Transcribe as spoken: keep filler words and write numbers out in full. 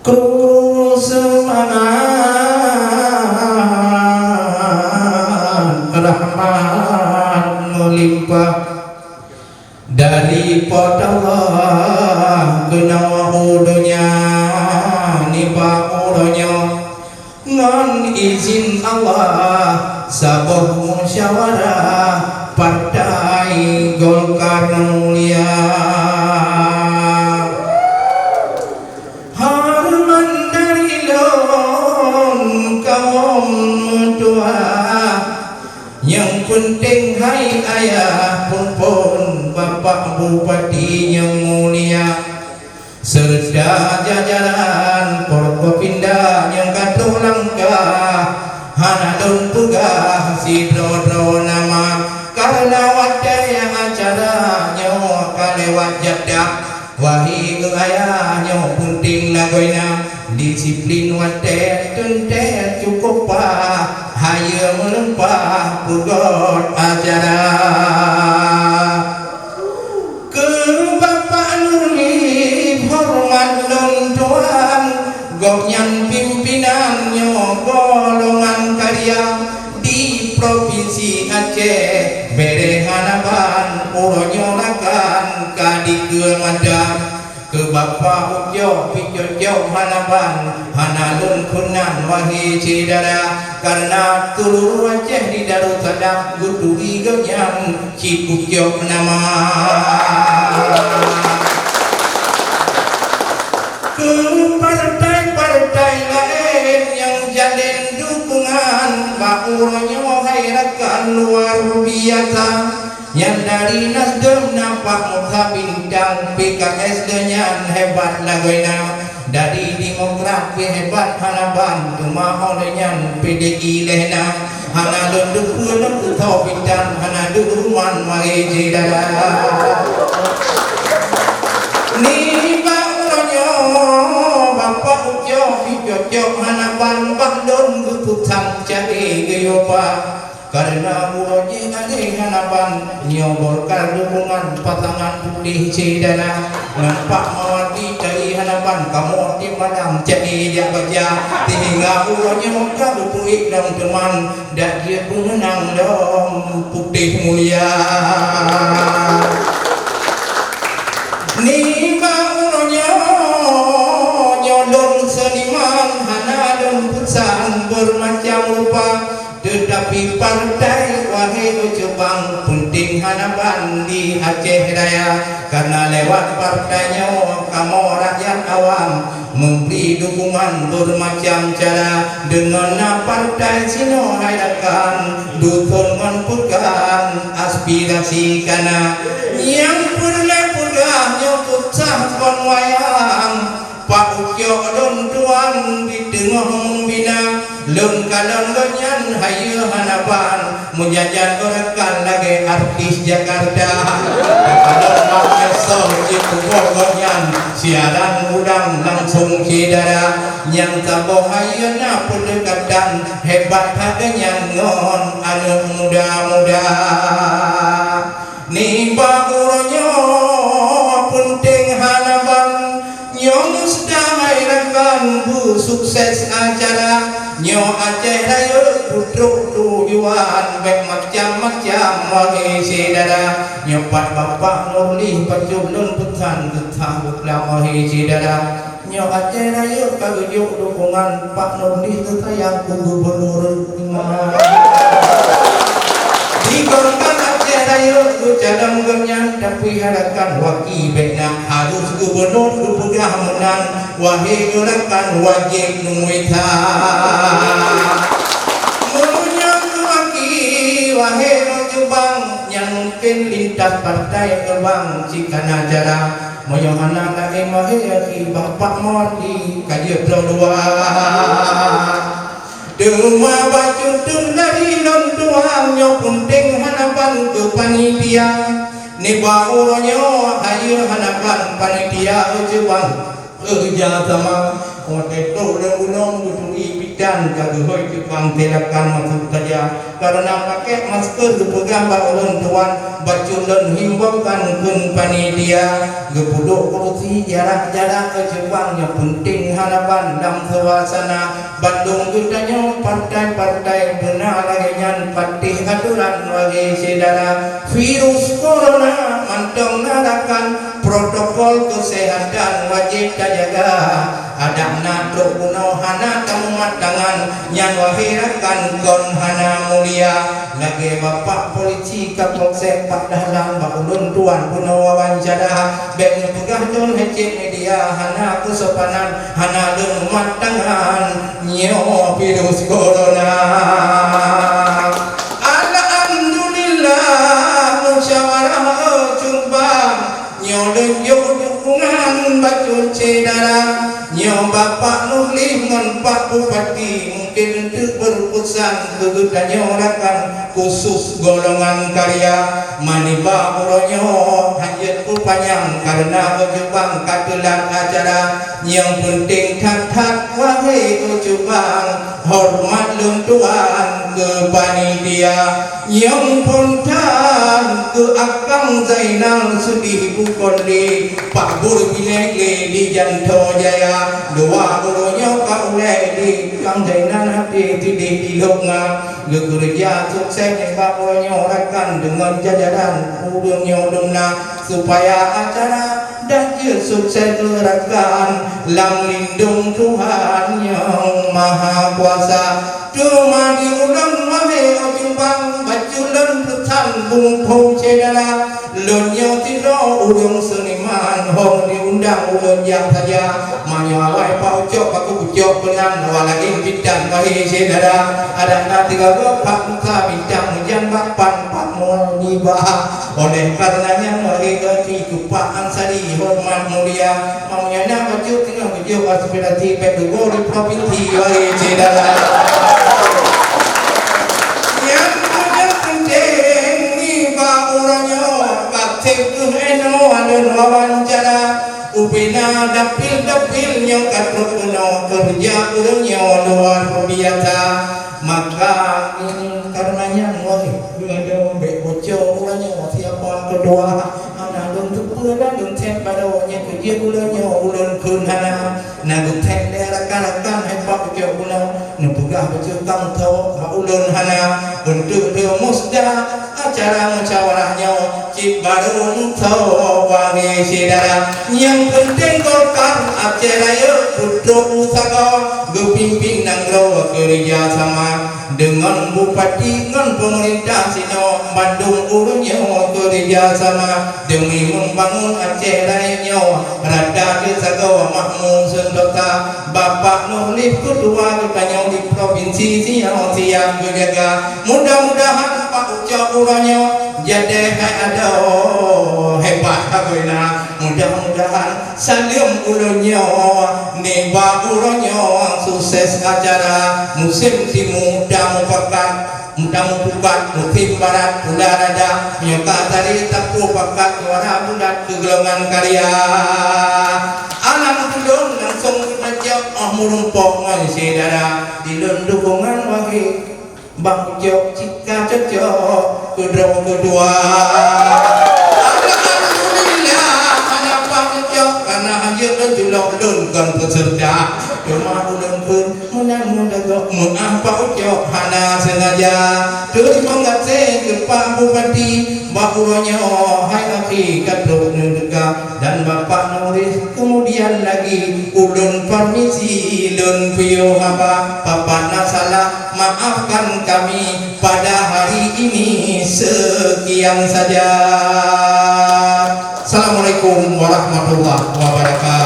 Kru seumangat rahmat meulimpah dari Po teu Allah keunoe u donya nibak uroe nyoe. Ngon izin Allah, saboh musyawarah Partai Golkar mulia. Horeumat dari lôn kawöm meutuah, nyang peunteng hai ayah phon-phon Bapak Bupati nyang mulia, seureuta jajaran Forkopimda nyang ka troh langkah, hana lôn peugah sidroe-droe nama, kareuna watée acara nyoe ka lewat jatah. Wahé keu ayah nyoe peunteng lagoena, disiplin watée teuntée cukôp paih, hayeue meulimpah peugöt acara. Keu Bapak Nurli horeumat lôn tuan, gobnyan pimpinan nyoe golongan karya di Propinsi Aceh, bèrèh hana ban uroe nyoe rakan ka dikeue mata. Keu Bapak Ucok pih cocok hana ban, hana lôn keunan wahé syedara, kareuna seuluruh Aceh di Darussalam geuturi gobnyan cit Ucok nama. Keu partai-partai laén nyang jalén dukungan bak uroe nyoe hai rakan luar biasa. Nyan dari Nasdem na Pak Musa Bintang, P K S gobnyan hebat lagoena. Dari Demokrat pih hebat hana ban, teuma óh lheueh nyan P D I lheueh na. Hana lôn teupeue lôn teutoe bintang, hana duek ruman mari syedara. Nibak uroe nyoe Bapak Ucok pih cocok hana ban, bak lôn geupeusang cari geuyue ba. Kareuna uroe jih akhé hana ban, nyoe Golkar dukungan pasangan putéh syedara. Nampak mawati cari hana ban, kamoe tiep malam cari jak baca. Sehingga uroe nyoe ka geupeuék lom teuma, dak jeuet peumeunang lom putéh mulia. Nibak uroe nyoe, nyoe lôn seuniman hana lôn peusan beumacam rupa. Teutapi partai wahé ucubang peunteng hana ban di Aceh Raya, kareuna lewat partai nyoe kamoe rakyat awam meubri dukungan beumacam cara. Deungon na partai sinoe hai rakan, dusun ngon peukan aspirasi kana. Nyang peureulée peugah nyoe peusah kon wayang, Pak Ucok lôn tuan di teungoh meubina, lôn kalon gobnyan hayeue hana ban, meujajan geurekan lagée artis Jakarta. Kalon bak meusong jipeuboh gobnyan, siaran udang langsong syedara. Nyang saboh hayeue na peudeukatan, hebat that gobnyan ngon aneuëk muda-muda. Nibak uroe nyoe peunteng hana ban, nyoe meuseudang hai rakan beusukses acara. Nyoe Aceh Rayeuk peutrok tujuan, bék macam-macam wahé syedara. Nyoe pat Bapak Nurli pajoh lôn peusan geuthah buklam wahé syedara. Nyoe Aceh Rayeuk ka geujok dukungan Pak Nurli teusayang keu gubunur. Di Golkar Aceh Rayeuk geucalon gobnyan, tapi hai rakan waki bék na harus gubunur geupeugah meunan, wahé rakan wajéb neumita. Meunyoe waki wahé cubang nyang mungken lintas partai geubang cikana cara. Meunyoe hana laén wahé aki Bapak Mawati ka jeuet droe dua. Teuma bacut teuh lari lôn tuan nyoe peunteng hana ban keu panitia. Nibak uroe nyoe hayeue hana ban panitia ucubang. Keuja sama, watée trok lé ulôn geuturi Dan ka geuhôi teuk bang silakan masuk saja. Karena pakai masker geupeugah bak ulôn tuan, bacut lôn himbaukan kheun panitia. Geupeuduek kurusi jarak-jarak keu cubang nyang peunteng hana ban lam suasana. Bandum geutanyoe partai-partai beuna lagée nyan patéh atoran lagée syedara. Virus corona mantong na rakan, protokol kesehatan wajéb tajaga. Adak na trok bunoe hana tamumat tangan, nyan wahé rakan kon hana mulia. Lagée bapak polisi Kapolsek Pak Dahlan bak ulôn tuan bunoe wawancara, bék neupeugah lôn hecek media hana keusopanan, hana lôn mumat tangan nyoe virus corona. Alhamdulillah, musyawarah cuba. Nyoe lôn jok dukungan bacut syedara, nyoe Bapak Muhlis ngon Pak Bupati mungken eunteuk beurusan keu geutanyoe rakan khusus golongan karya. Maniba uroe nyoe hana jeuet peupanyang kareuna ujubang ka teulat acara. Nyang peunteng that-that wahé ujubang, horeumat lôn tuan keu panitia. Nyang phon that keu Akang Zainal Sudih bukon lé Pak Guru Binéh lé di Janto Jaya. Dua guru nyoe ka ulée di Akang Zainal até sideh di Lhok Nga. Geukeureuja sukses nibak uroe nyoe rakan deungon jajaran ureuëng nyoe dumna supaya acara dan jeuet sukses rakan lam lindong Tuhan Nyang Maha Kuasa. Teuma di ulôn wahé ujubang bacut lôn peusan bungkong syedara, lôn nyoe sidroe ureuëng seuniman hong diundang ulôn jak saja. Meunyoe awai Pak Ucok, Pak Ucok keunan, awai lagée bintang wahé syedara. Adak na tiga goe Pak Musa bintang hujan bak pan Pak Mual nibak. Oleh kareuna nyan wahé geuti Pak Ansari horeumat mulia, meunyoe na bacut teungoh geujok aspirasi bék tugoe di propinsi wahé syedara. Nyang paling peunteng nibak uroe nyoe, ka tem keuh inoe lôn wawancara, ubena dapil-dapil nyang ka trok keunoe keureuja ureuëng nyoe luar biasa. Maka ini kareuna nyan wahé Adoe, bék boco uroe nyoe siapa keudua. Hana lôn teupeue dan lôn sép baroe nyoe keu jeuet ulôn nyoe ulôn kheun hana. Na geuthèe lé rakan-rakan hai Pak Ucok bunoe, neupeugah bacut kang tho bak ulôn hana. Eunteuk teuh musda acara musyawarah nyoe cit barô meuntho wahé syedara. Nyang peunteng Golkar Aceh Rayeuk peutrok u sagoe geupimpin nanggroe keureuja sama. Deungon bupati ngon peumeurintah sinoe bandum ureuëng nyoe keureuja sama deumi meubangon Aceh Rayeuk nyoe rata jeuet sagoe makmu seuntosa. Bapak Nurlif keutua geutanyoe di propinsi sinyoe siap geujaga. Mudah-mudahan Pak Ucok uroe nyoe jadi hai adoe hebat agoi na. Mudah-mudahan saleuem ulôn nyoe nibak uroe nyoe sukses acara musém timu tamupakat, tamupukat musém barat pula dada nyoe ka tadi tapupakat suara bulat keu golongan karya. Alam tulông langsung geutajok oh meurumpok ngon syedara di lôn dukungan wahé. Bang Ucok cit ka cocok keudroe keudua. Alhamdulillah, hana Bang Ucok, karena hana jeuet lôn tulông lôn kon peuseureuta. Cuma ulôn pun meunan meudagoe meuah Pak Ucok hana sengaja. Terima kasih keu Pak Bupati, bak uroe nyoe hai akhi ka trok neuteuka. Dan Bapak Nurlif, kemudian lagi ulôn permisi lôn piôh haba, Bapak na salah maafkan kami pada hari ini. Sekian saja. Assalamualaikum warahmatullahi wabarakatuh.